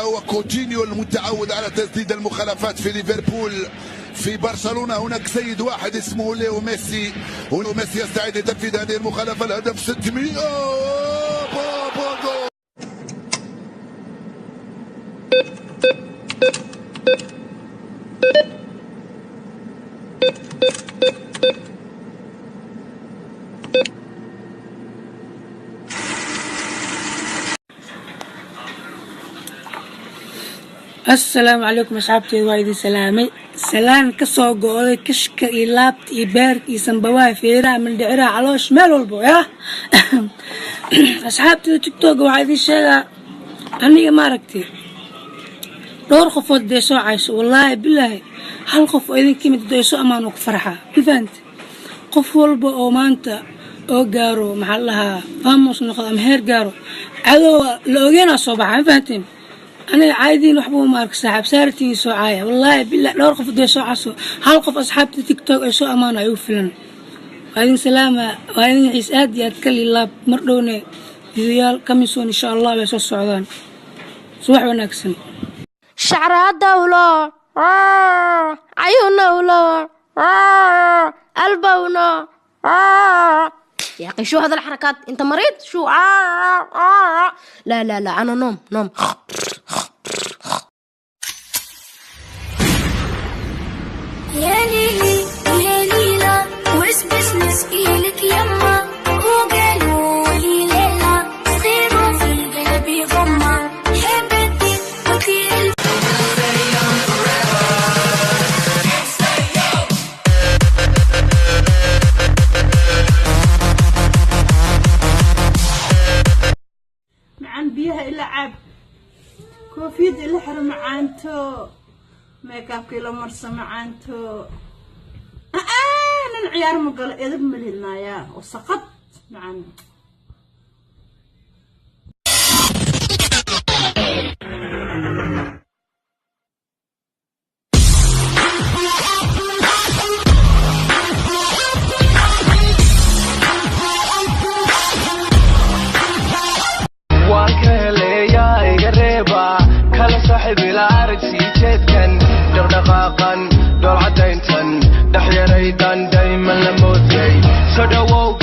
هو كوتينيو المتعود على تسديد المخالفات في ليفربول. في برشلونة هناك سيد واحد اسمه ليو ميسي. ليو ميسي يستعد لتنفيذ هذه المخالفة. الهدف 600. Asalaamu calaykum asxaabteeda, waa idin salaamay. Salaan ka soo go'day kashka iyo laabta iyo beerka iyo sambawaha, feeraha, mindhiciraha, caloosh, meel walbo. Yah, asxaabteeda TikToka, waxaa idin sheegaa aniga maaragtay dhowr qofood dee soo cayso, wallaahi bilaahi, hal qof oo idin kamid dee soo ammaan oo ku farxaa. Ma fahanti? Qof walba oo maanta oo gaaro, maxaa la dhahaa, famous noqdo ama heer gaaro, cadowga la ogeenaa soo baxa. Ma fahanteen? Aniga caaydiin waxba uma arka. Saaxiib saartiin soo caaya, wallaahi bilah, dhowr qof dee soo caso, hal qof asxaabta TikTok ay soo ammaano ay u filan. Waa idin salaama, waa idin xiis aad iyo aad kali laab. Mar dhowne videoyaal coming soon, insha Allah, way soo socdaan. Subax wanaagsan. شعرها دولة عيونولو قلبونو. يا اخي شو هذا الحركات؟ انت مريض؟ شو؟ لا لا لا، انا نوم نوم. يا ليلي يا ليلى، وش باش نشكيلك يما؟ وقالوا لي ليلى صغير وفي القلب غمة حبتي وكيل. Macaan, biyaha ila cab, koofiyadda ila xiro macaanto, makeupka ila marso macaanto. Nin ciyaar ma galo, edab ma lihidnaayaa wasaqad macaan. Waan ka heleeyaa, iga reeba kala saaxiib ila arag, sii jeedkan dhaqdhaqaaqan, dhoolcadayntan dhexyaraydan dayman la moodiyay. Soo dhawow.